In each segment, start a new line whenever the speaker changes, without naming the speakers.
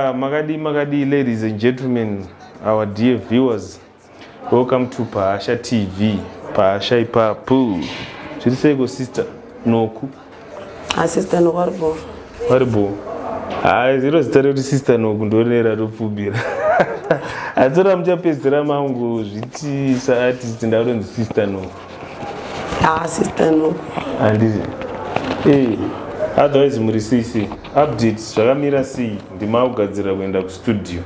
Makadi makadi, ladies and gentlemen, our dear viewers, welcome to Pahasha TV. Pahasha ipapo. Zviri seiko, Sister Noku?
Sister Noku aripo.
Varipo. Hai, ziro zita rekuti Sister Noku ndorine ratopfumbira. Asi muchapedzisira mangu zviti saartist ndakutonzi Sister Noku.
Ah, Sister Noku.
Handiti? Otherwise muri sei sei? Update zvakamira sei? Ndima kugadzira kuenda kustudio.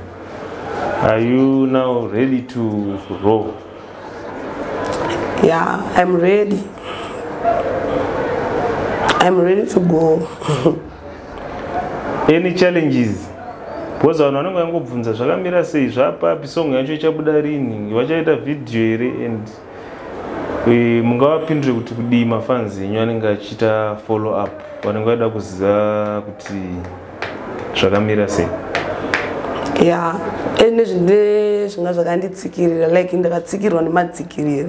Are you now ready to roll?
Yeah, I'm ready. I'm ready to go.
Any challenges? Because vanhu vanenge vangobvunza zvakamira sei, zvapapi, song yacho ichabuda rini, vachaita video here, and mungavapindure kuti kudii mafans enyu anenge achiita follow up, vanenge vada kuziva kuti zvakamira sei?
Yeah, ene zvine zvinga zvakanditsikirira, like ndakatsikirwa nemadzikirira.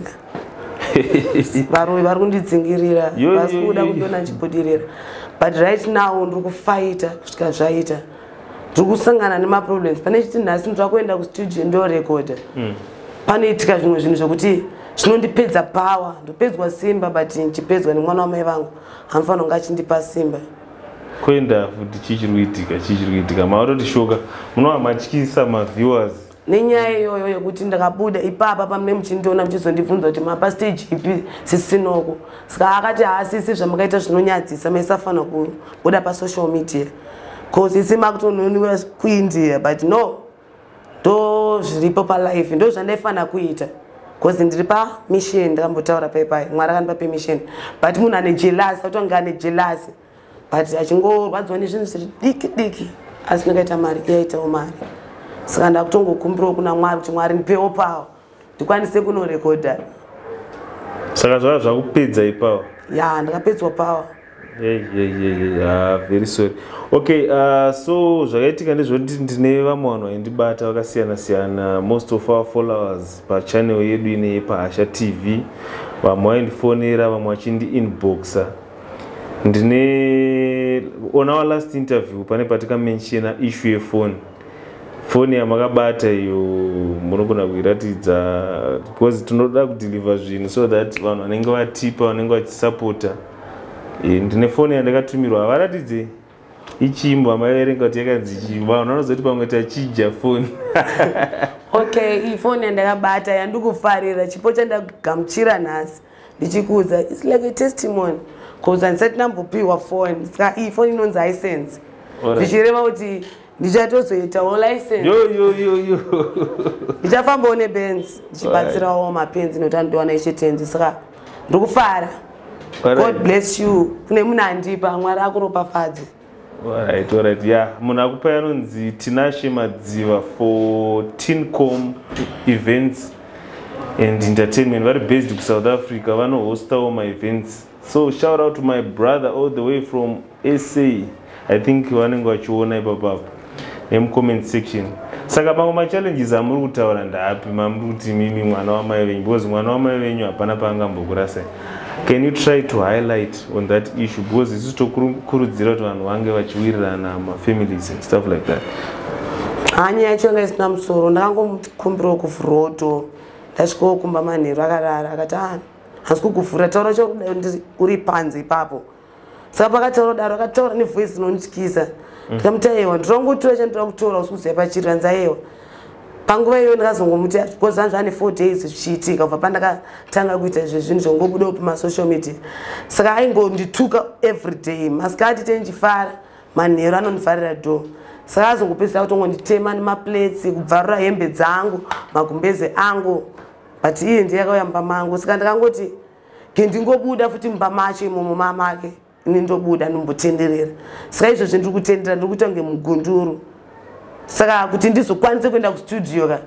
Varoi vari kundidzingirira, vasi kuda kundiona ndichibudirira, but right now ndiri kufighta kusvika zvaita. Ndiri kusangana nemaproblems. Pane chiti nhasi ndiri kuenda kustudio ndorekodha, panoitika zvimwe zvinhu zvokuti zvinondipedza power, ndopedzwa simba, but ndichipedzwa nemwana wamai vangu anofanira kunge achindipa simba.
Kuenda futi, chii chiri kuitika? Chii chiri kuitika? Mavatoti munova matyisa maviewers.
Nenyaya iyoyo yekuti ndakabuda ipapa pamune muchindiona muchizondibvunza kuti mapa stage ipi Sisi Noku. Saka akati haasisi zvamakaita zvinonyadzisa, maisafanira kubuda pasocial media cause isi makutononiwa kuIndia, but no, ndo zviripo palife, ndo zvandaifanira kuita cause ndiri pamission. Ndakambotaura paipai, Mwari akandipa permission, but munhu ane jealous, akutonge ane jealous, but achingorwadziwa nezvinhu zviri diki diki, asi ndakaita mari, iyaitawo mari. Saka ndakutongokumbirawo kuna Mwari kuti Mwari ndipewo power ndikwanise kunorekodha.
Saka zvava zvakupedza ipapo?
Ya, ndakapedzwa power.
Hey, hey, hey, hey. Ah, very sorry. Okay, so zvakaitika ndezvekuti ndine vamwe vanhu vaindibata vakasiyana siyana, most of our followers pachannel yedu ine yePahasha TV. Vamwe vaindifonera, vamwe vachindi-inboxa. Ndine on our last interview pane patikamentiona issue yefoni, foni yamakabata iyo, munogona kuiratidza because tinoda kudeliver zvinhu so that vanhu vanenge vatipa, vanenge vachisapota. Ndine foni yandakatumirwa, havaratidze ichimbo amaiverenga kuti yakanzi chii. Vanhu vanozoti pamwe tachija foni.
Okay, iyi foni yandakabata yandikufarira, chipo chandagamuchira nhasi ndichikuudza, it's like a testimony cause handisati ndambopiwa foni. Saka iyi foni inonzi Hisense, zvichireva kuti ndichatozoitawo license.
Yo yo yo yo.
Ndichafambawo neBenz ndichibatsirawo mapenzi nokuti andiwana ichetenzi. Saka ndikufara. God bless you kune munhu andipa, Mwari akuropafadze.
Alright, yeah, munhu akupai anonzi Tinashe Madziva for Tincom Events and Entertainment, vari based kuSouth Africa, vanohostawo maevents. So shout out to my brother all the way from SA. I think vanenge vachiona ipapapo nemucomment section. Saka mamwe machallenges amuri kutaura ndaapi mamuri kuti mimi mwana wamai venyu? Because mwana wamai venyu hapana paangambokurasai. Can you try to highlight on that issue? Because isusu tokurudzira kuti vanhu vange vachiwirirana, mafamilies and stuff like that.
Hanya yacho yanga isina musoro. Ndakangomukumbirawo kuvhurawo door. Ndasvikawo kumba manheru akarara, akati, "Ah, hasi kukuvhura, taura chauri uri panze ipapo." Saka pakataura daro, akataura nevoice inondityisa. Ndikamuti, "Aiwa, ndirongotora chandinoda kutora, usi kuziva pachiri." Ranzi, "Aiwa." Panguva iyoyo ndakazongomuti, because zvanzi ane 4 days zvichiitika kubva pandakatanga kuita izvi zvinhu zvongobudawo pamasocial media. Saka aingondituka everyday. Masikati tendichifara, manheru anondivharira door. Saka azongopedzisa kutongonditema nemaplates, kubvarura hembe dzangu, magumbeze angu, but iye ndiye akauya mumba mangu. Saka ndakangoti ke ndingobuda futi mumba macho imomo mamake, ini ndobuda ndombotenderera. Saka izvozvi ndiri kutendera, ndiri kuita kunge mugunduru. Saka kuti ndizokwanise kuenda kustudio ka,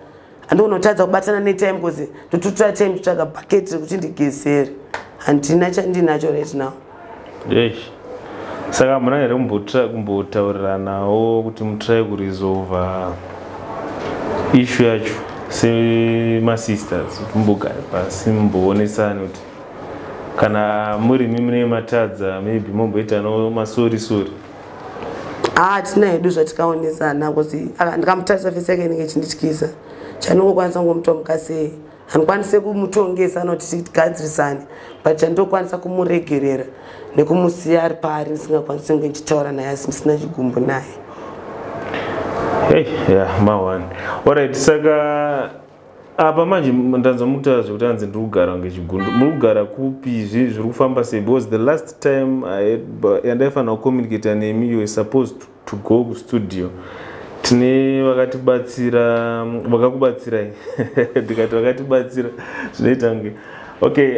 handionotadza kubatana netime because ndototora time kutsvaga bhaketi rekuti ndigezere. Handina chandinacho right now.
Eish. Saka hamuna here kumbotauriranawo kuti mutry kuresolva issue yacho semasisters, kuti mumbogare pasi mumboonesani kuti kana muri mi mune matadza, maybe momboita no masorry sorry?
Hatina hedu zvatikaonesana, because ndikamutarisa face yake inenge ichindityisa. Chandingokwanisa kungomuta mukasei, handikwanise kumutongesa kana kuti tigadzirisane, but chandokwanisa kumuregerera nekumusiya ari paari, ndisingakwanisi kunge ndichitaura naye, asi ndisina chigumbu naye.
Hey, yeah, ma1. Alright, saka apa manje ndanzwa mukutaura zvekuti hanzi ndiri kugara kunge chigundu. Muri kugara kupi? Zviri kufamba sei? Because the last time yandaifanira kucommunicata nemi, you were supposed to go kustudio. Tine vakatibatsira, vakakubatsirai. Ndikati vakatibatsira, zvinoita kunge okay.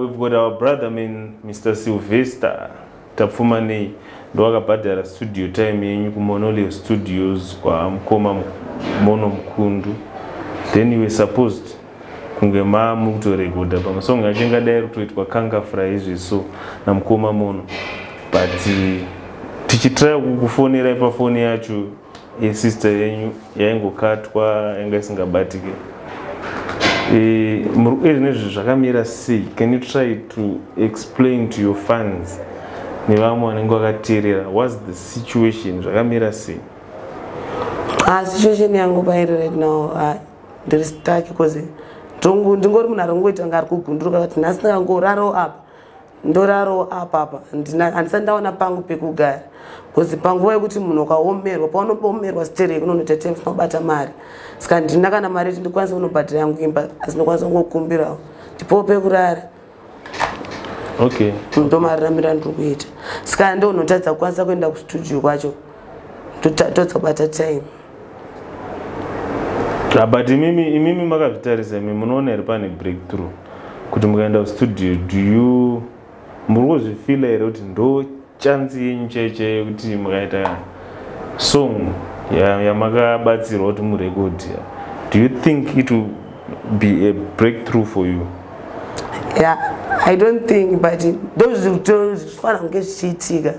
We've got our brother man, Mr Sylvester Tapfumanei, ndowakabhadhara studio time yenyu kuMonolio Studios kwamukoma Mono Mukundu. Then you were supposed kunge mamuri kutorekodha pamasong yacho, ingadai iri kutoitwa Kangafra izveso namukoma Mono, but tichitry kukufonerai pafoni yacho yesister yenyu, yaingokatwa, yanga isingabatike. Muri nezvi zvakamira sei? Can you try to explain to your fans nevamwe vanenge vakateerera, what's the situation? Zvakamira sei?
Ah, situation yangu pairi right now, ndiri stuck, because ndingori munhu ari kungoita kunge ari kugunduruka, kuti nhasi ndakangorarawo apa, ndorarawo apa apa. Handisati ndaona pangu pekugara, because panguva yekuti munhu ukaomerwa, paunoomerwa stereki, unonoita time unobata mari. Saka handina kana mari yekuti ndikwanise kunobhadhara yangu imba, asi ndokwanisa kungokumbirawo ndipowo pekurara. Ndo mararamiro andiri kuita. Saka ndonotadza kukwanisa kuenda kustudio kwacho, totadza kubata time.
Ah, but imimi makazvitarisa imi, munoona here pane breakthrough kuti mukaenda kustudio? Do you, muri kuzvifeela here kuti ndo chance yenyu chaiyo chaiyo kuti mukaita song yamakabatsirwa kuti murekodhi, do you think it will be a breakthrough for you?
Yeah, I don't think, but ndozvinofanira kunge zvichiitika.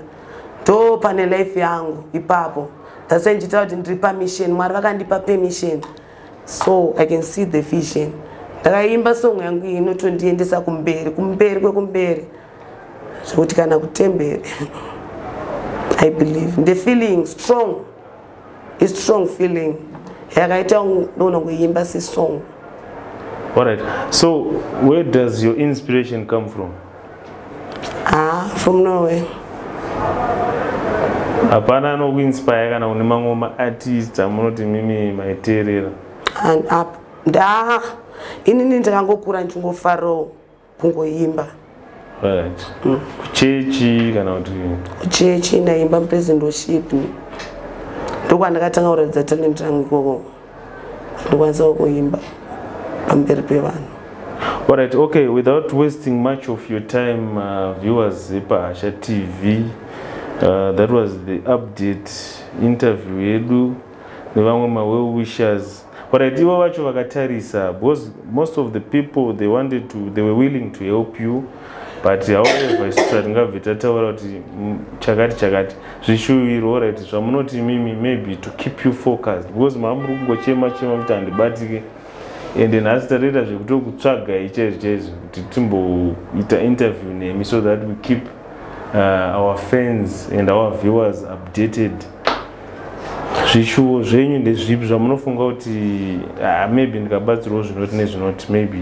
Ndo pane life yangu ipapo. That's why ndichitaura kuti ndiri pamission. Mwari vakandipa permission, so I can see the vision. Ndakaimba song yangu iyi, inotondiendesa kumberi, kumberi kwekumberi, zvekuti kana kutemberi. I believe the feeling strong, istrong feeling yakaita ndogona kuimba sesong.
Alright, so where does your inspiration come from?
Ah, from nowhere.
Hapana anokuinspire kana kune mamwe maartist amunoti mimi maiteerera?
And up nda inini ndakangokura ndichingofarawo kungoimba.
Right, kuchechi kana kuti?
Kuchechi ndaimba mupraise and worship. Ndokwandakatanga kuratidza talent rangu ikoko, ndokwanisa kuimba pamberi pevanhu.
Alright, okay, without wasting much of your time, viewers epaHasha TV, that was the update interview yedu nevamwe mawell wishers. Alright, ivo vacho vakatarisa, because most of the people, they wanted to, they were willing to help you, but however, isusu hatingabve tataura kuti chakati chakati zvishuviro. Alright, zvamunoti mimi maybe to keep you focused, because mamuri kungochema chema kuti handibatike, ende nhasi tatoita zvekutokutsvagai chaizvo chaizvo kuti timboita interview nemi so that we keep our fans and our viewers updated. Zvishuwo zvenyu ndezvipi zvamunofunga kuti maybe ndikabatsirwawo zvinoti nezvinoti, maybe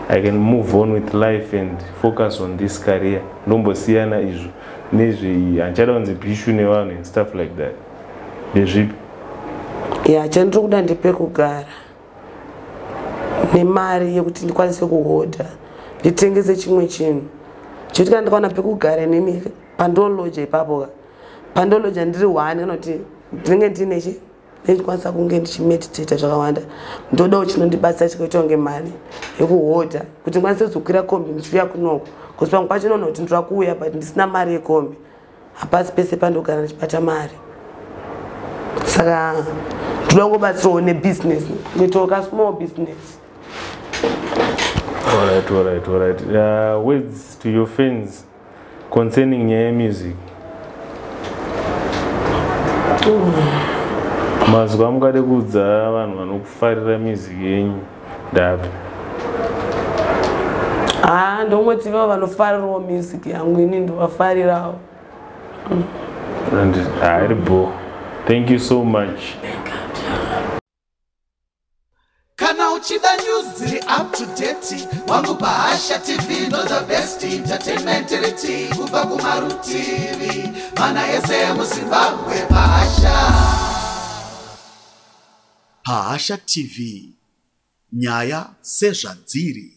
I can move on with life and focus on this career, ndombosiyana izvo nezvei, handichada kunzi bhishu nevanhu and stuff like that? Ndezvipi?
Ya, chandiri kuda ndepekugara nemari yekuti ndikwanise kuhodha, nditengese chimwe chinhu, chekuti kana ndikaona pekugara nini, pandoloja ipapo ka, pandoloja ndiri one, kana kuti ndinenge ndine chi ndikwanisa kunge ndichimeditata zvakawanda. Ndodawo chinondibatsira chikaita kunge mari yekuhodha, kuti ndikwanise kuzokwira kombi ndichiuya kunoko, because pamwe pacho noona kuti ndinoda kuuya but ndisina mari yekombi. Hapasi pese pandogara ndichibata mari, saka ndoda kungobatsirawo nebusiness, kuitawo kasmall business.
Alright. Words to your fans concerning nyaya yemusic, mazwi amungade kuudza vanhu vanokufarira music yenyu ndapi?
Ha, ndongoti ivo vanofarirawo music yangu, ini ndovafarirawo.
And iri bo. Thank you so much.
Kana uchida news dziri up to date, wangu, paHasha TV ndo the best entertainment riti kubva kumarutivi mana ese emuZimbabwe. Pahasha, paHasha TV, nyaya sezvadziri.